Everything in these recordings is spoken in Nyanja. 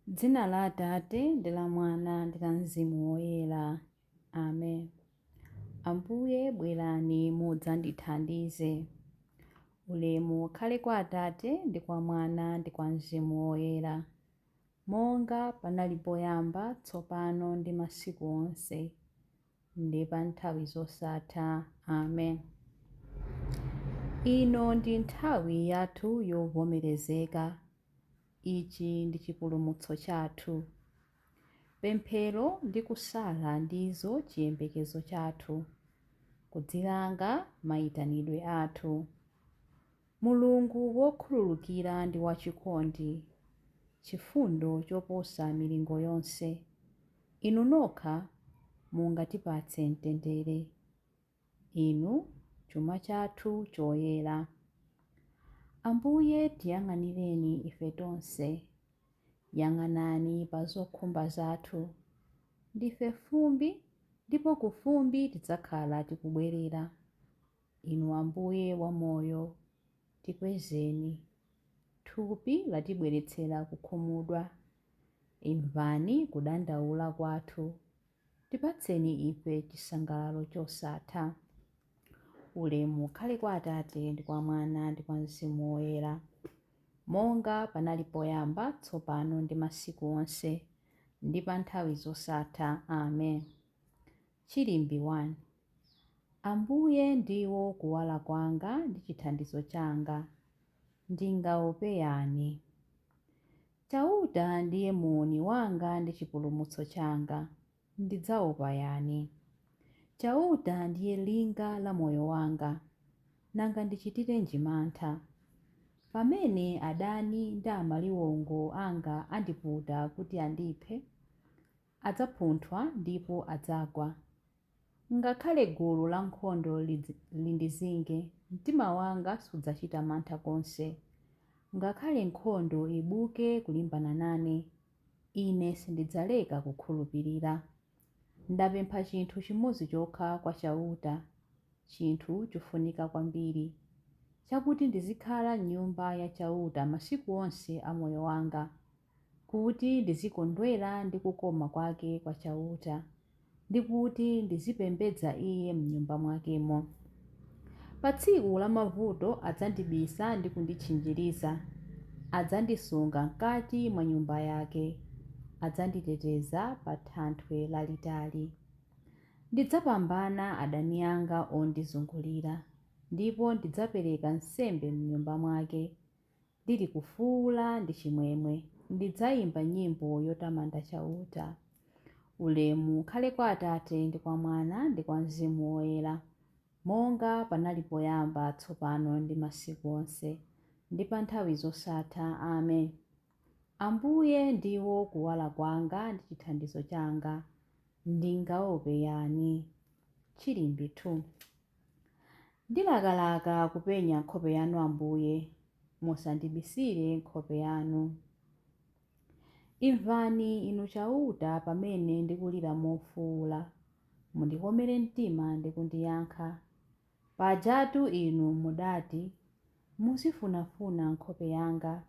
Dzina la Atate ndi la Mwana ndi la Mzimu Woyera. Amen. Ambuye bwerani mudzandithandize. Ulemu ukhale kwa Atate ndi kwa Mwana ndi kwa Mzimu Woyera, monga panali poyamba, tsopano ndi masiku onse, ndi pa nthawi zosatha. Amen. Ino ndi nthawi yathu yovomerezeka. Ichi ndi chipulumutso chathu. Pemphero ndi kusala ndizo chiyembekezo chathu, kudzilanga maitanidwe athu. Mulungu wokhululukira ndi wachikondi, chifundo choposa milingo yonse, Inu nokha mungatipatse mtendere. Inu chuma chathu choyera. Ambuye tiyang'anireni ife tonse, yang'anani pa zokhumba zathu. Ndife fumbi ndipo ku fumbi tidzakhala tikubwerera. Inu Ambuye wa moyo, tikwezeni. Thupi latibweretsera kukhumudwa. Imvani kudandaula kwathu. Tipatseni ife chisangalalo chosatha. Ulemu ukhale kwa Atate ndi kwa Mwana ndi kwa Mzimu Woyera, monga panali poyamba, tsopano ndi masiku onse, ndi pa nthawi zosatha. Amen. Chilimbi 1. Ambuye ndiwo kuwala kwanga ndi chithandizo changa, ndingaope yani? Chauta ndiye muuni wanga ndi chipulumutso changa, ndidzaopa yani? Chauta ndiye linga la moyo wanga, nanga ndichitirenji mantha? Pamene adani ndi amaliwongo anga andiputa kuti andiphe, adzapunthwa ndipo adzagwa. Ngakhale gulu lankhondo lindizinge, mtima wanga sudzachita mantha konse. Ngakhale nkhondo ibuke kulimbana nane, ine sindidzaleka kukhulupirira. Ndapempha chinthu chimodzi chokha kwa Chauta, chinthu chofunika kwambiri, chakuti ndizikhala m'Nyumba ya Chauta masiku onse a moyo wanga, kuti ndizikondwera ndi kukoma kwake kwa Chauta, ndi kuti ndizipembedza Iye m'Nyumba mwakemo. Pa tsiku la mavuto adzandibisa ndi kunditchinjiriza, adzandisunga m'kati mwa nyumba yake, adzanditeteza pa thanthwe lalitali. Ndidzapambana adani anga ondizungulira, ndipo ndidzapereka nsembe m'Nyumba mwake. Ndilikufuula ndi chimwemwe, ndidzaimba nyimbo yotamanda Chauta. Ulemu ukhale kwa Atate ndi kwa Mwana ndi kwa Mzimu Woyera, monga panali poyamba, tsopano ndi masiku onse, ndi pa nthawi zosatha. Amen. Ambuye ndiwo kuwala kwanga ndi chithandizo changa, ndingaope yani? Chilimbi 2. Ndilakalaka kupenya nkhope yanu Ambuye, musandibisire nkhope yanu. Imvani Inu Chauta pamene ndikulira mofuula, mundikomere mtima ndi kundiyankha. Pajatu Inu mudati, Muzifunafuna nkhope yanga.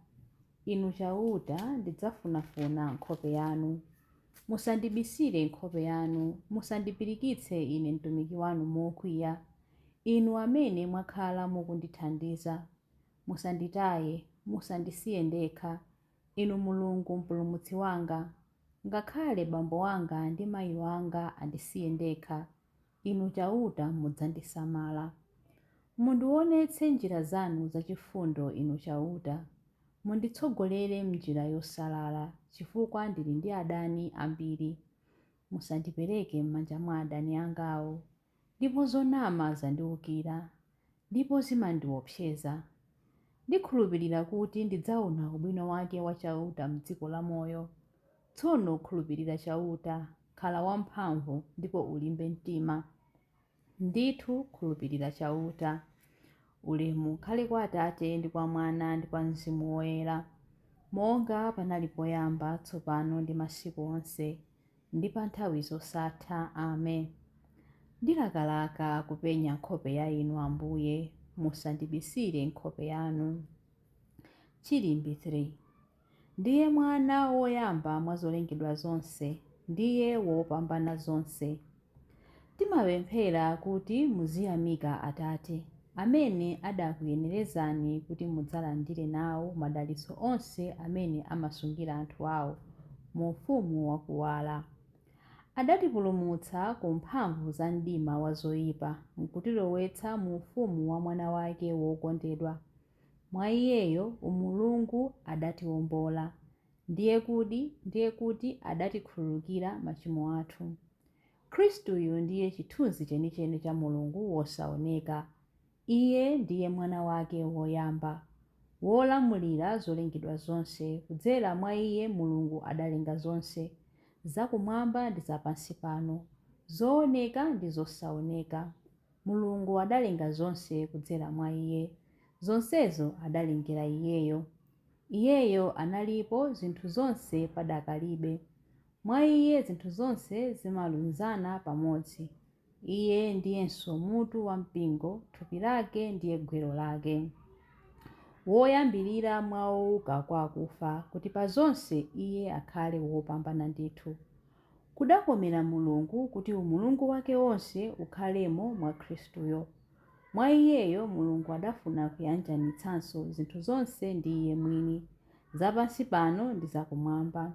Inu Chauta, ndidzafunafuna nkhope yanu. Musandibisire nkhope yanu, musandipirikitse ine mtumiki wanu mokwiya. Inu amene mwakhala mukundithandiza, musanditaye, musandisiye ndekha, Inu Mulungu Mpulumutsi wanga. Ngakhale bambo wanga ndi mai wanga andisiye ndekha, Inu Chauta mudzandisamala. Mundiwonetse njira zanu zachifundo, Inu Chauta, munditsogolere m'njira yosalala, chifukwa ndili ndi adani ambiri. Musandipereke m'manja mwa adani angawo. Ndipo zonama zandiwukira, ndipo zimandiwopseza. Ndikhulupirira kuti ndidzaona ubwino wake wa Chauta m'dziko lamoyo. Tsono khulupirira Chauta, khala wamphamvu ndipo ulimbe mtima. Ndithu khulupirira Chauta. Ulemu ukhale kwa Atate ndi kwa Mwana ndi kwa Mzimu Woyera, monga panali poyamba, tsopano ndi masiku onse, ndi pa nthawi zosatha. Amen. Ndilakalaka kupenya nkhope ya Inu Ambuye, musandibisire nkhope yanu. Chilimbi 3. Ndiye Mwana woyamba mwa zolengedwa zonse, ndiye wopambana zonse. Timapemphera kuti muziyamika Atate, amene adakuyenerezani kuti mudzalandire nawo madalitso onse amene amasungira anthu ao mu ufumu wakuwala. Adatipulumutsa ku mphamvu za mdima wa zoipa, nkutilowetsa mu ufumu wa Mwana wake wokondedwa. Mwa Iyeyo umulungu adatiwombola, ndiye kuti adatikhululukira machimo athu. Khristuyu ndiye chithunzi chenicheni cha Mulungu wosaoneka. Iye ndiye Mwana wake woyamba, wolamulira zolengedwa zonse. Kudzera mwa Iye Mulungu adalenga zonse, zakumwamba ndi zapansi pano, zooneka ndi zosaoneka. Mulungu adalenga zonse kudzera mwa Iye, zonsezo adalengera Iyeyo. Iyeyo analipo zinthu zonse padakalibe. Mwa Iye zinthu zonse zimalunzana pamodzi. Iye ndiyenso mutu wa mpingo, thupi lake ndiye gwero lake. Woyambirira mwa owuka kwa akufa, kuti pa zonse Iye akhale wopambana ndithu. Kudakomera Mulungu kuti umulungu wake wonse ukhalemo mwa Khristuyo. Mwa Iyeyo Mulungu adafuna kuyanjanitsanso zinthu zonse ndi Iye mwini, zapansi pano ndi zakumwamba.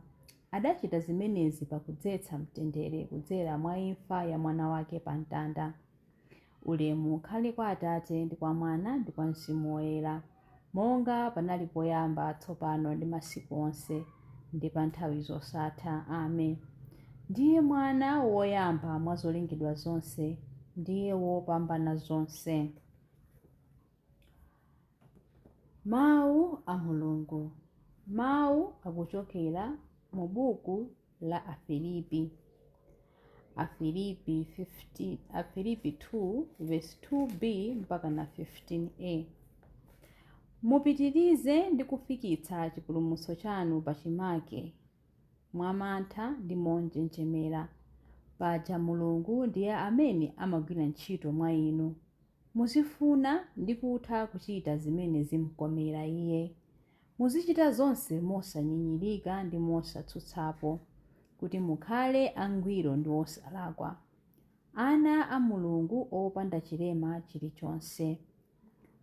Adachita zimenezi pakudzetsa mtendere kudzera mwa imfa ya Mwana wake pa mtanda. Ulemu ukhale kwa Atate ndi kwa Mwana ndi kwa Mzimu Woyera, monga panali poyamba, tsopano ndi masiku onse, ndi pa nthawi zosatha. Amen. Ndiye Mwana woyamba mwa zolengedwa zonse, ndiye wopambana zonse. Mawu a Mulungu. Mawu akuchokera mu buku la Afilipi. Afilipi 15, Afilipi 2 verse 2b mpaka na 15a. Mupitirize ndi kufikitsa chipulumutso chanu pachimake, mwamantha ndi monjenjemera. Paja Mulungu ndiye amene amagwira ntchito mwa inu. Muzifuna ndi kutha kuchita zimene zimkomera Iye. Muzichita zonse mosanyinyirika ndi mosatsutsapo, kuti mukhale angwiro ndi osalakwa, ana a Mulungu opanda chilema chilichonse.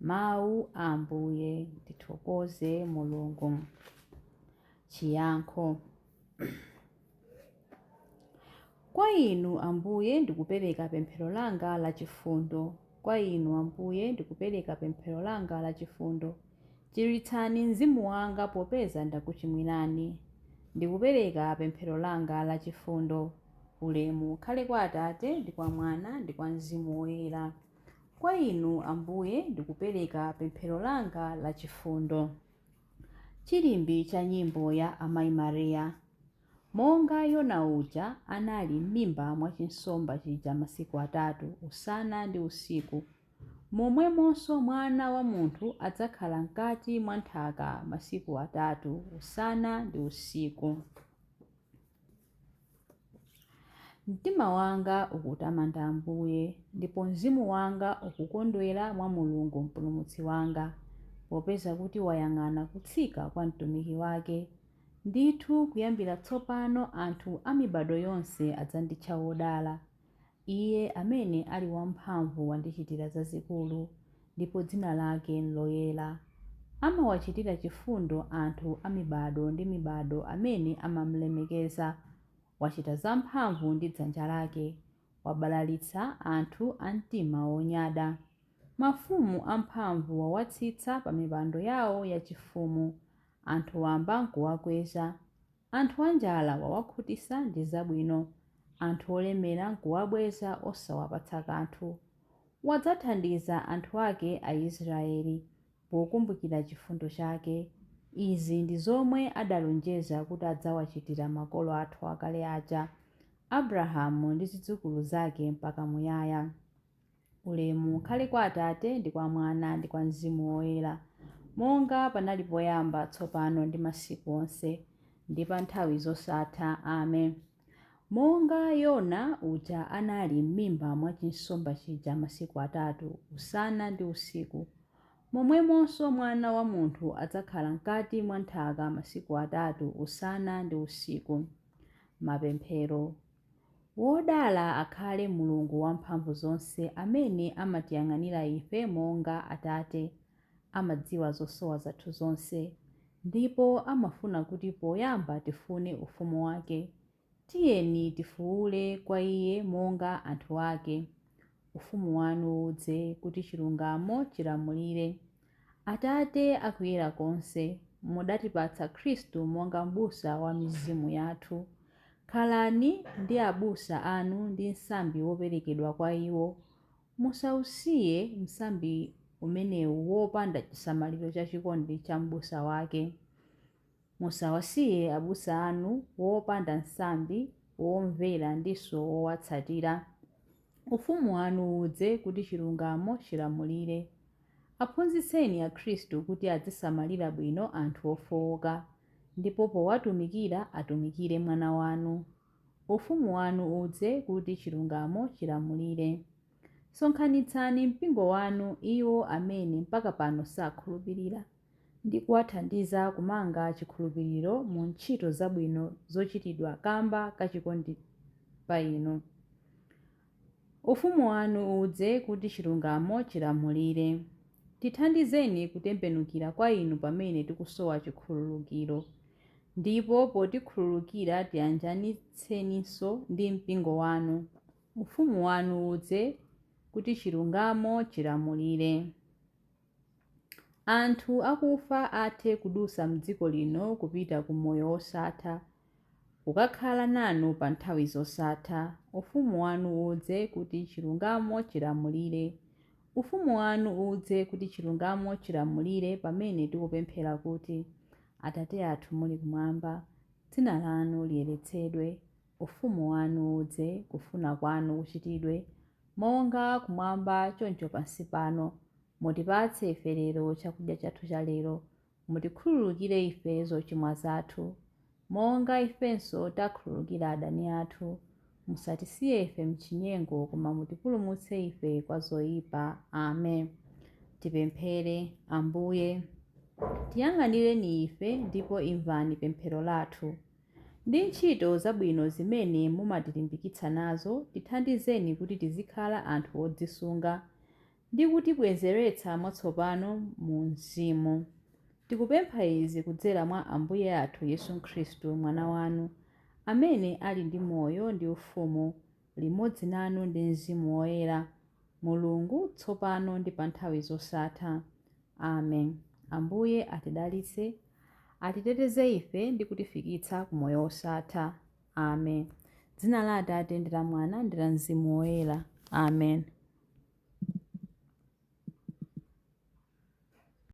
Mawu a Ambuye. Tithokoze Mulungu. Chiyankho. Kwa Inu, Ambuye, ndikupereka pemphero langa lachifundo. Kwa Inu, Ambuye, ndikupereka pemphero langa lachifundo. Chiritsani mzimu wanga popeza ndakuchimwirani. Ndikupereka pemphero langa lachifundo. Ulemu ukhale kwa Atate ndi kwa Mwana ndi kwa Mzimu Woyera. Kwa Inu, Ambuye, ndikupereka pemphero langa lachifundo. Chilimbi cha nyimbo ya Amayi Maria. Monga Yona uja anali m'mimba mwa chinsomba chija masiku atatu, usana ndi usiku, momwemonso Mwana wa munthu adzakhala mkati mwa nthaka masiku atatu, usana ndi usiku. Mtima wanga ukutamanda Ambuye, ndipo mzimu wanga ukukondwera mwa Mulungu Mpulumutsi wanga, popeza kuti wayang'ana kutsika kwa mtumiki wake. Ndithu kuyambira tsopano anthu a mibado yonse adzanditcha wodala. Iye amene ali wamphamvu wandichitira zazikulu, ndipo dzina lake nloyera. Amawachitira chifundo anthu a mibado ndi mibado amene amamlemekeza. Wachita zamphamvu ndi dzanja lake, wabalalitsa anthu a mtima wonyada. Mafumu amphamvu wawatsitsa pa mipando yawo yachifumu, anthu wamba nkuwakweza. Anthu anjala wawakhutitsa ndi zabwino, anthu olemera nkuwabweza osawapatsa kanthu. Wadzathandiza anthu ake Aisraeli, pokumbukira chifundo chake. Izi ndi zomwe adalonjeza kuti adzawachitira makolo athu akale aja, Abrahamu ndi zidzukulu zake mpaka muyaya. Ulemu ukhale kwa Atate ndi kwa Mwana ndi kwa Mzimu Woyera, monga panali poyamba, tsopano ndi masiku onse, ndi pa nthawi zosatha. Amen. Monga Yona uja anali m'mimba mwa chinsomba chija masiku atatu, usana ndi usiku, Momwemonso Mwana wa munthu adzakhala mkati mwa nthaka masiku atatu, usana ndi usiku. Mapemphero. Wodala akhale Mulungu wamphamvu zonse amene amatiyang'anira ife monga Atate, amadziwa zosowa zathu zonse, ndipo amafuna kuti poyamba tifune ufumu wake. Tiyeni tifuwule kwa Iye monga anthu ake. Ufumu wanu udze, kuti chilungamo chilamulire. Atate akuyera konse, mudatipatsa Khristu monga m'busa wa mizimu yathu. Khalani ndi abusa anu ndi msambi woperekedwa kwa iwo. Musausiye msambi umenewu wopanda chisamaliro cha chikondi cha m'busa wake. Musawasiye abusa anu wopanda msambi womvera ndinso wowatsatira. Ufumu wanu udze, kuti chilungamo chilamulire. Aphunzitseni Akhristu kuti azisamalira bwino anthu ofowoka, ndipo powatumikira atumikire Mwana wanu. Ufumu wanu udze, kuti chilungamo chilamulire. Sonkhanitsani mpingo wanu iwo amene mpaka pano sakhulupirira, ndi kuwathandiza kumanga chikhulupiriro mu ntchito zabwino zochitidwa kamba kachikondi pa inu. Ufumu wanu udze, kuti chilungamo chilamulire. Tithandizeni kutembenukira kwa inu pamene tikusowa chikhululukiro, ndipo potikhululukira tiyanjanitseninso ndi mpingo wanu. Ufumu wanu udze, kuti chilungamo chilamulire. Anthu akufa athe kudusa mdziko lino kupita ku moyo wosatha, kukakhala nanu pa nthawi zosatha. Ufumu wanu udze, kuti chilungamo chilamulire. Ufumu wanu udze, kuti chilungamo chilamulire, pamene tikupemphera kuti: Atate athu muli kumwamba, dzina lanu liyeretsedwe, ufumu wanu udze, kufuna kwanu kuchitidwe, monga kumwamba choncho pansi pano. Mutipatse ife lero chakudya chathu cha lero. Mutikhululukire ife zochimwa zathu, monga ifenso takhululukira adani athu. Musatisiye ife mchinyengo, koma mutipulumutse ife kwa zoyipa. Amen. Tipemphere. Ambuye, tiyang'anireni ife ndipo imvani pemphero lathu. Ndi ntchito zabwino zimene mumatilimbikitsa nazo, tithandizeni kuti tizikhala anthu odzisunga ndi kutibwezeretsa mwatsopano mu mzimu. Tikupempha izi kudzera mwa Ambuye athu Yesu Khristu, Mwana wanu, amene ali ndi moyo ndi ufumu limodzi nanu ndi Mzimu Woyera, Mulungu, tsopano ndi pa nthawi zosatha. Amen. Ambuye atidalitse, atiteteze ife ndi kutifikitsa ku moyo wosatha. Amen. Dzina la Atate ndi la Mwana ndi la Mzimu Woyera. Amen.